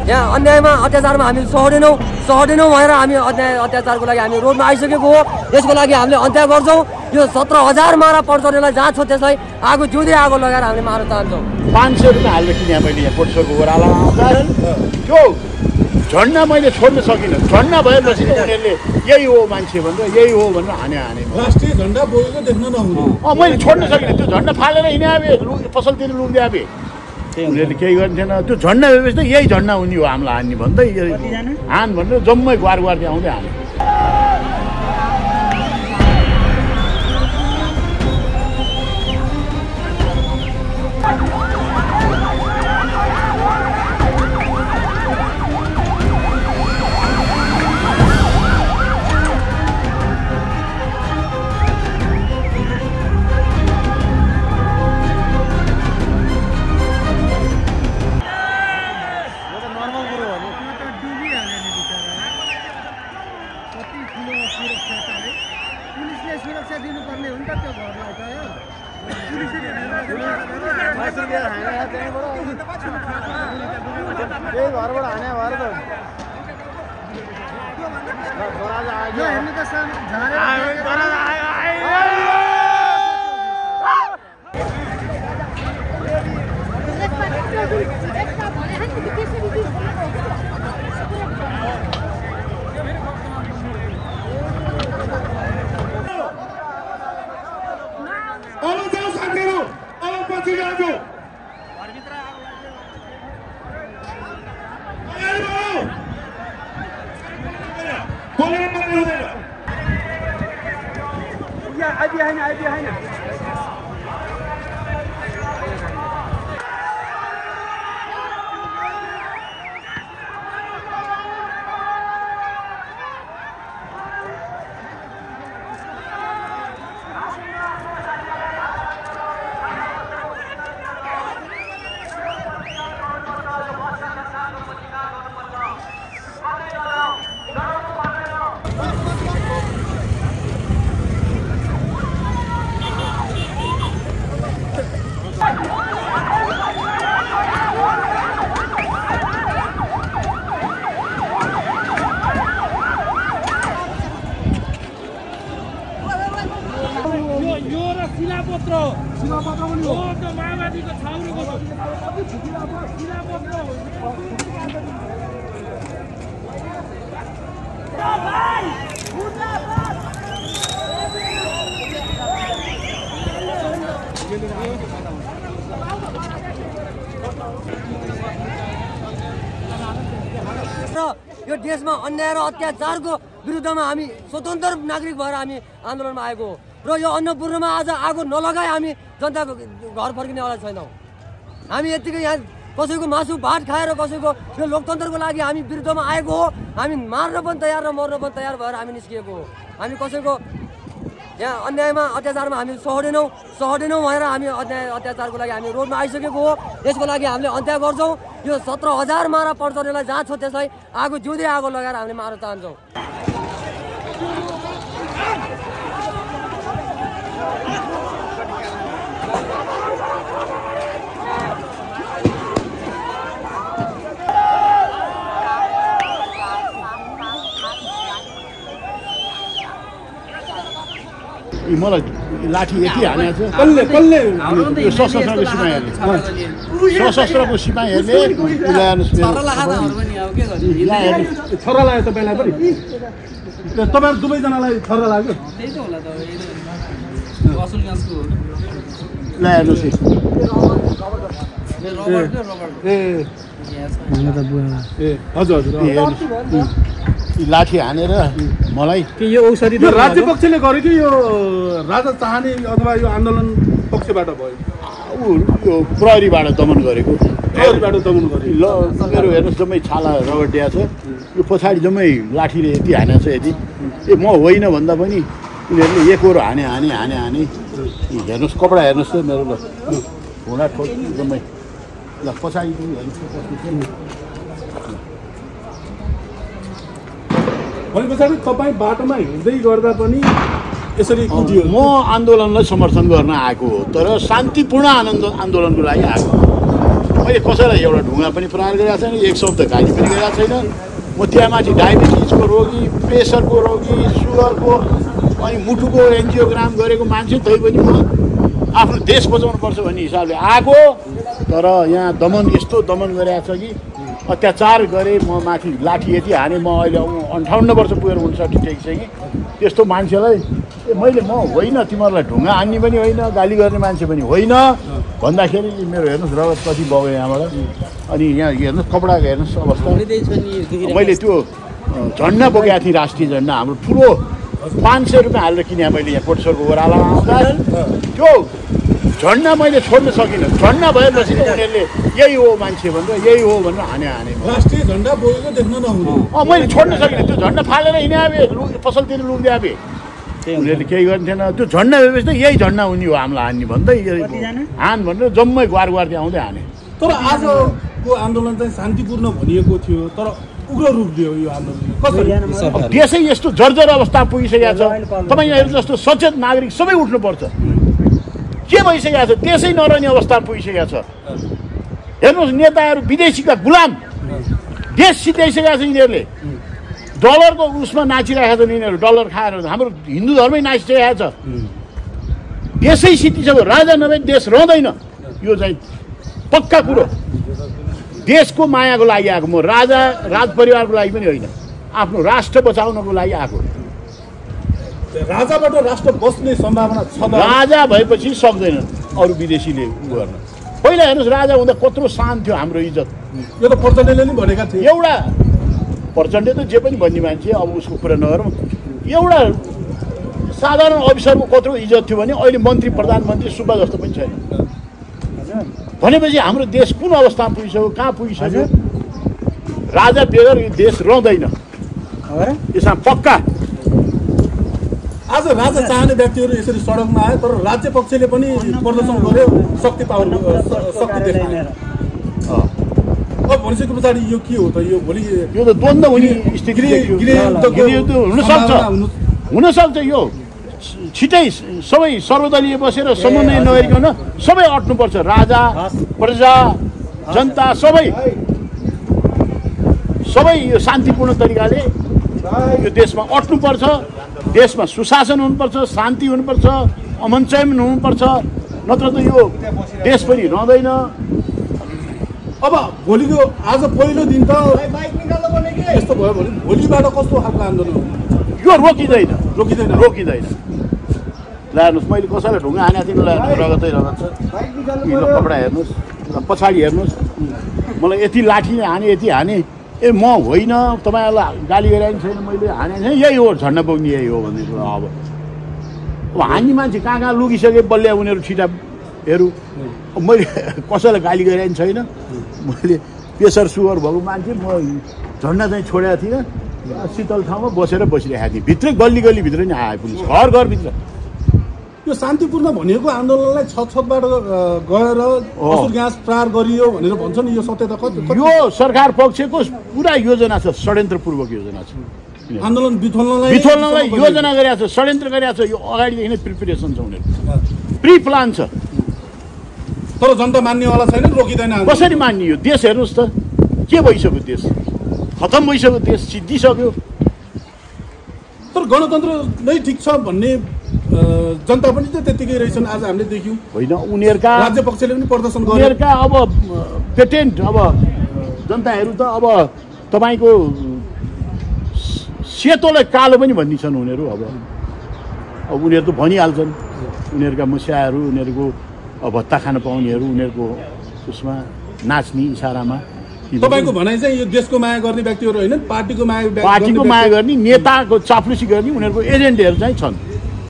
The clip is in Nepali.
यहाँ अन्यायमा अत्याचारमा हामी सहदैनौँ भनेर हामी अत्याचारको लागि हामी रोडमा आइसकेको हो। यसको लागि हामीले अन्त्य गर्छौँ। यो 17,000 मारा पर्छनेलाई जहाँ छ त्यसलाई आगो जिउँदै आगो लगाएर हामीले मार्न चाहन्छौँ। 500 रुपियाँ हालेर किने मैले यहाँ पोटसोरको ओह्रालामा आउँदा त्यो झन्डा मैले छोड्न सकिनँ। झन्डा भएपछि उनीहरूले यही हो मान्छे भनेर यही हो भनेर हाने राष्ट्रिय झन्डा बोकेको देख्न नहुने। मैले छोड्न सकिनँ। त्यो झन्डा फालेर हिँडाबे पसलतिर लुगिदिए उनीहरूले केही गर्ने थिएन। त्यो झन्डा भएपछि त यही झन्डा हुने हो हामीलाई हान्ने भन्दै हान भनेर जम्मै गुहार गुहार्दै आउँदै हाने। यो देशमा अन्याय र अत्याचारको विरुद्धमा हामी स्वतन्त्र नागरिक भएर हामी आन्दोलनमा आएको हो र यो अन्नपूर्णमा आज आगो नलगाए हामी जनताको घर फर्किनेवाला छैनौँ। हामी यतिकै यहाँ कसैको मासु भात खाएर कसैको यो लोकतन्त्रको लागि हामी विरुद्धमा आएको हो। हामी मार्न पनि तयार र मर्न पनि तयार भएर हामी निस्किएको हो। हामी कसैको यहाँ अन्यायमा अत्याचारमा हामी सहदैनौँ भनेर हामी अत्याचारको लागि हामी रोडमा आइसकेको हो। यसको लागि हामीले अन्त्य गर्छौँ। यो 17,000 मारा पर्छनेलाई जहाँ छ त्यसलाई आगो जिउँदै आगो लगाएर हामीले मार्न चाहन्छौँ। मलाई लाठी यति हानेको छ यो सशस्त्रको सिपाहीहरूले छर्रा लाग्यो तपाईँलाई पनि तपाईँहरू दुवैजनालाई छर्रा लाग्यो हजुर लाठी हानेर मलाई यो औषधि राज्य पक्षले गर्यो कि यो राजा चाहने अथवा यो आन्दोलन पक्षबाट भयो यो प्रहरीबाट दमन गरेको ल मेरो हेर्नुहोस् जम्मै छाला रगडिया छ यो पछाडि जम्मै लाठीले यति हानेको छ यति म होइन भन्दा पनि उनीहरूले एकहोरो हाने हेर्नुहोस् कपडा हेर्नुहोस् त मेरो ल घुँडा ठोक जम्मै ल पछाडि हेर्नुहोस् भनेपछि तपाईँ बाटोमा हिँड्दै गर्दा पनि यसरी कुदियो म आन्दोलनलाई समर्थन गर्न आएको हो तर शान्तिपूर्ण आन्दोलनको लागि आएको मैले कसैलाई एउटा ढुङ्गा पनि प्रहार गरेको छैन, एक शब्द गाली पनि गरेको छैन। म त्यहाँ माथि डायबिटिजको रोगी, प्रेसरको रोगी, सुगरको अनि मुटुको एन्जियोग्राम गरेको मान्छे, तैपनि म आफ्नो देश बचाउनुपर्छ भन्ने हिसाबले आएको। तर यहाँ दमन यस्तो दमन गरेको छ कि अत्याचार गरे, म माथि लाठी यति हाने, म अहिले 58 वर्ष पुगेर 59 टेकिसकेँ। त्यस्तो मान्छेलाई मैले म होइन तिमीहरूलाई ढुङ्गा हान्ने पनि होइन, गाली गर्ने मान्छे पनि होइन भन्दाखेरि मेरो हेर्नुहोस् रगत कति बग्यो यहाँबाट। अनि यहाँ हेर्नुहोस् कपडाको हेर्नुहोस् अवस्था। मैले त्यो झन्डा बोकेको थिएँ, राष्ट्रिय झन्डा हाम्रो ठुलो 500 रुपियाँ हालेर किने मैले यहाँ कोटेश्वरको ओह्रालामा आउँदा। त्यो झन्डा मैले छोड्न सकिनँ। झन्डा भएपछि उनीहरूले यही हो मान्छे भनेर, यही हो भनेर हाने राष्ट्रिय झन्डा बोकेको देख्न नहुने। मैले छोड्न सकिनँ। त्यो झन्डा फालेर हिँडाबे, पसलतिर लुगिदिए उनीहरूले केही गर्ने थिएन। त्यो झन्डा भएपछि त यही झन्डा हुने हो हामीलाई हान्ने भन्दै हान भनेर जम्मै गुहार गुहार आउँदै हाने। तर आजको आन्दोलन चाहिँ शान्तिपूर्ण भनिएको थियो, तर उग्र रूप लियो यो आन्दोलन। देशै यस्तो जर्जर अवस्था पुगिसकेको छ। तपाईँहरू जस्तो सचेत नागरिक सबै उठ्नुपर्छ। के भइसकेको छ, देशै नरहने अवस्था पुगिसकेको छ। हेर्नुहोस् नेताहरू विदेशीका गुलाम, देश सिद्ध्याइसकेको छ यिनीहरूले। डलरको उसमा नाचिरहेका छन् यिनीहरू, डलर खाएर। हाम्रो हिन्दू धर्मै नाचिसकेको छ। देशै सिद्धिसक्यो, राजा नभए देश रहँदैन। यो चाहिँ पक्का कुरो। देशको मायाको लागि आएको म, राजा राज परिवारको लागि पनि होइन, आफ्नो राष्ट्र बचाउनको लागि आएको। राजाबाट राष्ट्र बस्ने सम्भावना छ। राजा भएपछि सक्दैन अरू विदेशीले गर्न। पहिला हेर्नुहोस् राजा हुँदा कत्रो शान थियो हाम्रो इज्जत। यो त प्रचण्डले नि भनेका थिए। एउटा प्रचण्ड त जे पनि भन्ने मान्छे, अब उसको कुरा नगरौँ। एउटा साधारण अफिसरको कत्रो इज्जत थियो भने अहिले मन्त्री प्रधानमन्त्री सुब्बा जस्तो पनि छैन। भनेपछि हाम्रो देश कुन अवस्थामा पुगिसक्यो, कहाँ पुगिसक्यो। राजा बेगर यो देश रहँदैन। यसमा पक्का। आज राजा चाहने व्यक्तिहरू यसरी सडकमा आए, तर राज्य पक्षले पनि प्रदर्शन गर्यो, शक्ति देखायो। अब भनिसके पछाडि यो के हो त? यो भोलि यो त द्वन्द्व हुने स्थिति हुनसक्छ। यो छिटै सबै सर्वदलीय बसेर समन्वय नगरिकन सबै अट्नुपर्छ। राजा, प्रजा, जनता सबै यो शान्तिपूर्ण तरिकाले यो देशमा अट्नुपर्छ। देशमा सुशासन हुनुपर्छ, शान्ति हुनुपर्छ, अमन चयन हुनुपर्छ, नत्र त यो देश पनि रहँदैन। अब भोलिको आज पहिलो दिन त यस्तो भयो भने भोलिबाट कस्तो खालको आन्दोलन यो रोकिँदैन। ल हेर्नुहोस् मैले कसैलाई ढुङ्गा हानेको थिएँ, रगतै रगत छ। यो कपडा हेर्नुहोस्, पछाडि हेर्नुहोस्, मलाई यति लाठी हाने, यति हाने। ए म होइन, तपाईँहरूलाई गाली गरेको छैन, मैले हानेको छैन, यही हो झन्डा बोक्ने, यही हो भन्ने कुरा। अब हान्ने मान्छे कहाँ कहाँ लुगिसके बल्ले उनीहरू छिटाहरू। मैले कसैलाई गाली गरेको छैन। मैले प्रेसर सुगर भएको मान्छे, म झन्डा चाहिँ छोडेको थिइनँ। शीतल ठाउँमा बसिरहेको थिएँ। भित्रै गल्ली भित्र नि आयो पुलिस, घरभित्र। यो शान्तिपूर्ण भनेको आन्दोलनलाई छतबाट गएर असुर ग्यास प्रहार गरियो भनेर भन्छन्। यो सत्य त कति? यो सरकार पक्षको पुरा योजना छ, षड्यन्त्रपूर्वक योजना छ। आन्दोलन बिथोल्नलाई योजना गरेको छ, षड्यन्त्र गरेको छ। यो अगाडिदेखि नै प्रिपेरेसन छ, उनीहरू प्रि प्लान छ। तर जनता मान्नेवाला छैन, रोकिँदैन। कसरी मान्ने? यो देश हेर्नुहोस् त के भइसक्यो, देश खतम भइसक्यो, देश सिद्धिसक्यो। तर गणतन्त्र नै ठिक छ भन्ने जनता पनि त त्यतिकै रहेछन्। आज हामीले देख्यौँ होइन, उनीहरूका राज्य पक्षले पनि प्रदर्शन गर्यो। उनीहरूका अब पेटेन्ट, अब जनताहरू त अब तपाईँको सेतोलाई कालो पनि भनिदिन्छन् उनीहरू। अब उनीहरू त भनिहाल्छन्। उनीहरूका मुस्याहरू, उनीहरूको भत्ता खान पाउनेहरू, उनीहरूको उसमा नाच्ने इसारामा। तपाईँको भनाइ चाहिँ यो देशको माया गर्ने व्यक्तिहरू होइन, पार्टीको माया गर्ने, नेताको चाप्लुसी गर्ने उनीहरूको एजेन्टहरू चाहिँ छन्।